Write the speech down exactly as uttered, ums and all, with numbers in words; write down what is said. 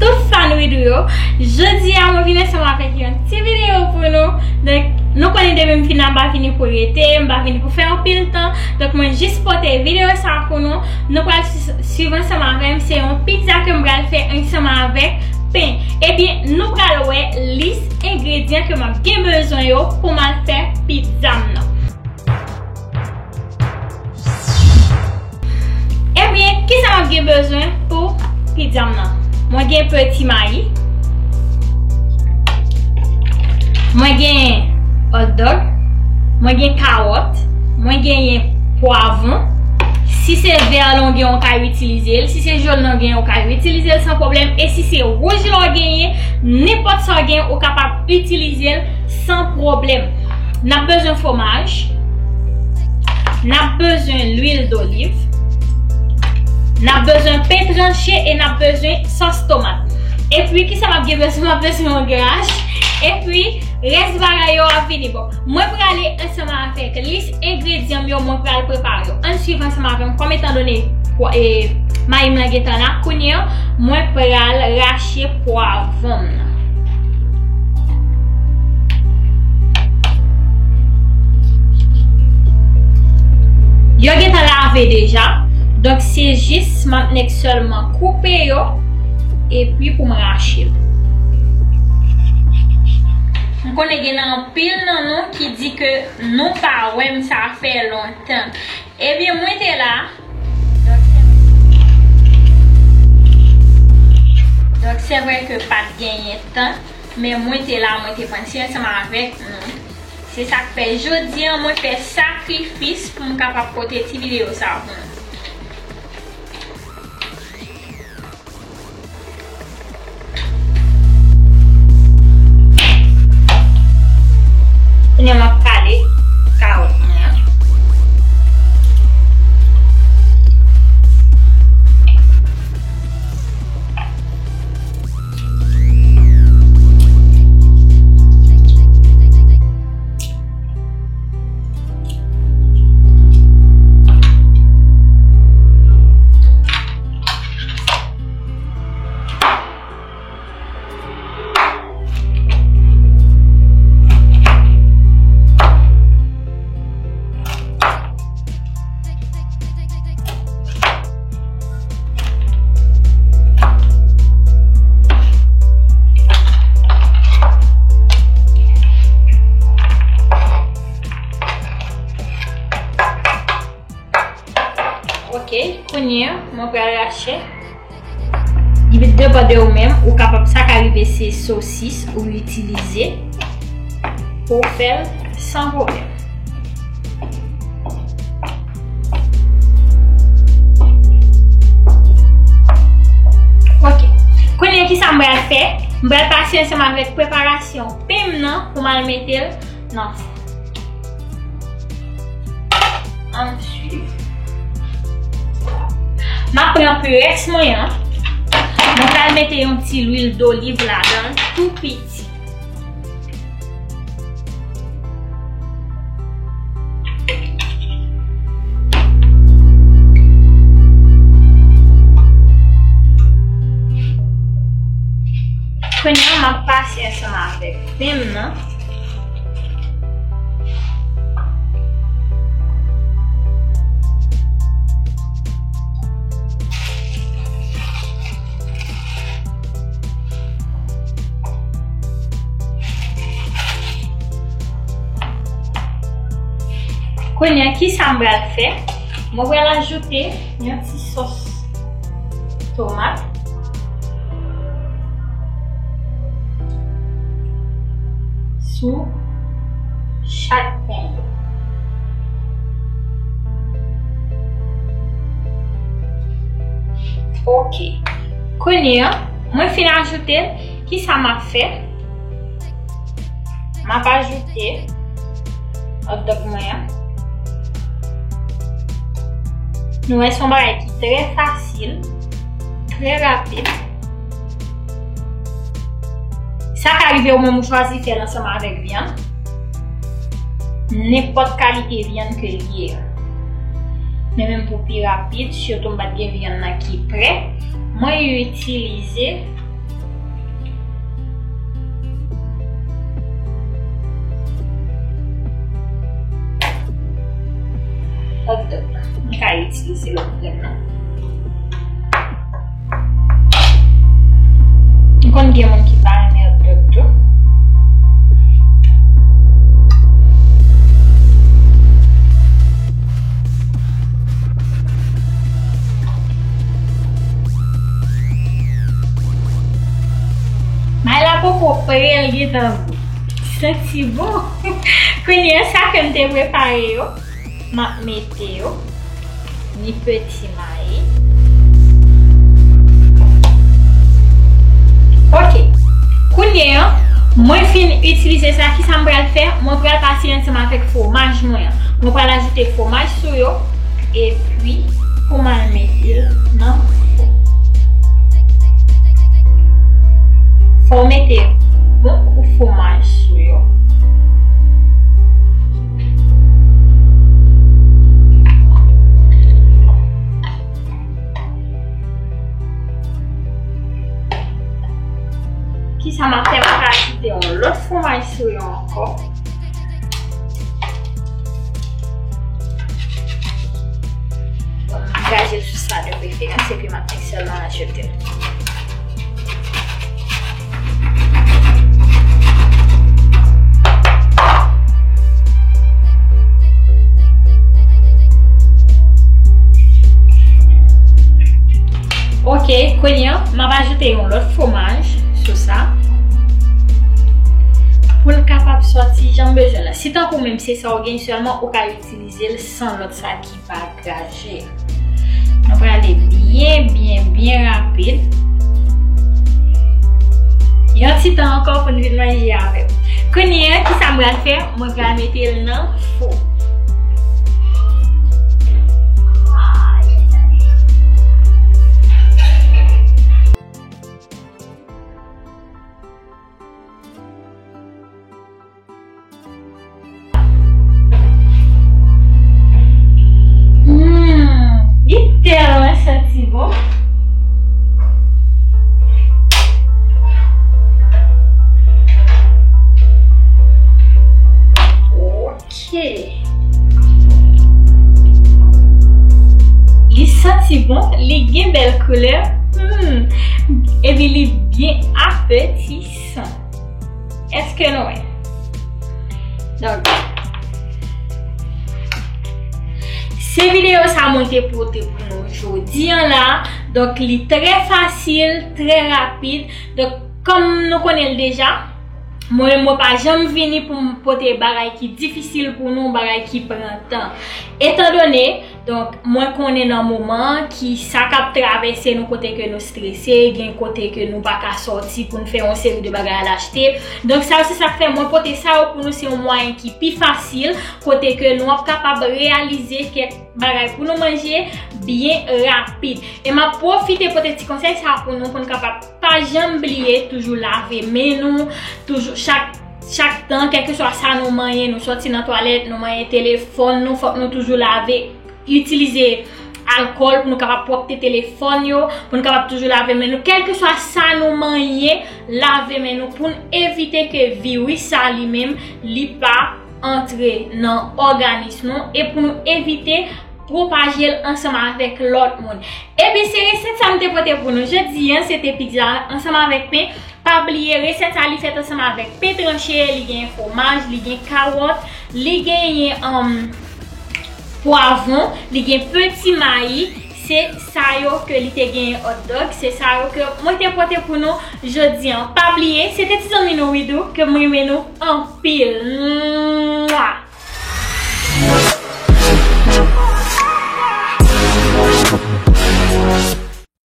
Tout fan Widoo yo, jodi a mwen vin ansanm avèk yon ti videyo pou nou. Donk, nou konnen depi m vin la, m pa vini pou rete, m pa vini pou fè anpil tan. Donk, mwen jis pote videyo sa pou nou. Nou pral swi-, swiv ansanm avè m. Se yon pizza ke m pral fè ansanm avèk pen. Ebyen, nou pral wè lis engredyan ke m ap gen bezwen yo pou m al fè pizza m nan. Ebyen, kisa m ap gen bezwen pou pizza m nan? Mwen gen peti mayi. Mwen gen hotdog. Mwen gen kawòt. Mwen genyen pwavwon. Si se vè lan w gen, ou ka itilize l. Si se jòn lan w gen, ou ka itilize l san pwoblèm. E si se wouj lan w genyen, nenpòt sa w gen, ou kapab itilize l san pwoblèm. N ap bezwen fwomaj. N ap bezwen lwil doliv. N ap bezwen pen tranche e n ap bezwen sòs tomat. Epi, kisa m ap gen bezwen? M ap bezwen yon grach. Epi, rès bagay yo ap vini. Bon, mwen prale ansanm avèk lis engredyan m yo, mwen pral prepare yo. Ann swiv ansanm avè m. Kòm etandone, e, mayi m lan gentan la, kounye a, mwen pral rache pwavwon m nan. Yo gentan lave deja. Donk, se jis m ap nèk sèlman koupe yo, epi pou m rache l. M konnen gen anpil nan nou ki di ke nou pa wè m, sa fè lontan. Ebyen, mwen te la. Donk, se, donk, se vre ke pa t genyen tan, men mwen te la, mwen te panse ansanm avèk nou. Se sa k fè jodi a, mwen fè sakrifis pou m kapab pote ti videyo sa pou nou. Kounye a m ap kale kawòt mwen an. Ok, kounye a, mwen pral rache. Li depann de ou menm, ou kapab, sa ka rive se sosis ou itilize pou w fè l san pwoblèm. Ok. Kounye a, kisa m pral fè? M pral pase ansanm avèk preparasyon pen m nan pou m al mete l nan fou. Ann swiv. M ap pran pyrex mwen an. Mwen pral mete yon ti lwil doliv ladan l tou piti. Kounye a, m ap pase ansanm avèk pen m nan. Kounye a, kisa m pral fè? Mwen pral ajoute yon ti sòs tomat sou chak pen yo. Ok. Kounye a, mwen fin ajoute l, kisa m ap fè? M ap ajoute hotdog mwen an. Nou wè, se yon bagay ki trè fasil, trè rapid. Sa ka rive ou menm ou chwazi fè l ansanm avèk vyann. Nenpòt kalite vyann ke l ye a. Men menm pou pi rapid, sitou m pa t gen vyann nan ki prè, mwen itilize itilize lòt grenn nan. M konn gen moun ki pa renmen hot dog tou. May la poko prè, l gentan gou. Santi bon. Kounye a, sa ke m te prepare yo, m ap mete yo. Ni peti mayi. Ok. Kounye a, mwen fin itilize sa, kisa m pral fè? Mwen pral pase ansanm avèk fwomaj mwen an. Mwen pral ajoute fwomaj sou yo. Epi, pou m al mete l nan fou. Fò w mete bon kou fwomaj sou yo. Kisa m ap fè? M ap ajoute yon lòt fwomaj sou yo ankò. Bon, m ap graje l sou sa de preferans, epi m ap sèlman ajoute l. Ok, kounye a, m ap ajoute yon lòt fwomaj sou sa. Pou l kapab sòti jan m bezwen la. Si tankou menm se sa w gen sèlman, ou ka itilize l san lòt sa ki pa graje. Nou prale byen, byen, byen rapid. Yon ti tan ankò pou n vin manje avè m. Kounye a, kisa m pral fè? Mwen pral mete l nan fou. Hmm, li tèlman santi bon. Ok. Li santi bon, li gen bèl koulè. Hmm. Epi li byen apetisan. Èske nou wè? Donk, se videyo sa mwen te pote pou nou jodi an la. Donk, li trè fasil, trè rapid. Donk, kòm nou konnen l deja, mwen menm mwen pa janm vini pou m pote bagay ki difisil pou nou, bagay ki pran tan. Etandone Donk, mwen konnen nan moman an ki sa k ap travèse nou, kote ke nou strese, gen kote ke nou pa ka sòti pou n fè yon seri de bagay al achte. Donk, sa yo se sa k fè mwen pote sa yo pou nou, se yon mwayen ki pi fasil, kote ke nou ap kapab reyalize kèk bagay pou nou manje byen rapid. E m ap pwofite pote ti konsèy sa pou nou, pou n kapab pa janm bliye toujou lave men nou, toujou chak, chak tan, kèlkeswa sa nou manyen, nou sòti nan twalèt, nou manyen telefòn nou, fòk nou toujou lave itilize alkòl pou nou kapab pwòpte telefòn yo, pou nou kapab toujou lave men nou. Kèlkeswa sa nou manyen, lave men nou pou n evite ke viris sa li menm, li pa antre nan òganis nou e pou nou evite pwopaje l ansanm avèk lòt moun. Ebyen, se resèt sa m te pote pou nou jodi a, se te pizza ansanm avèk pen. Pa bliye, resèt sa li fèt ansanm avèk pen tranche, li gen fwomaj, li gen kawòt, li genyen, um, pwavwon, li gen peti mayi, se sa yo ke li te genyen hot dog, se sa yo ke mwen te pote pou nou jodi a. Pa bliye, se te ti zanmi nou Widoo ke m renmen nou anpil.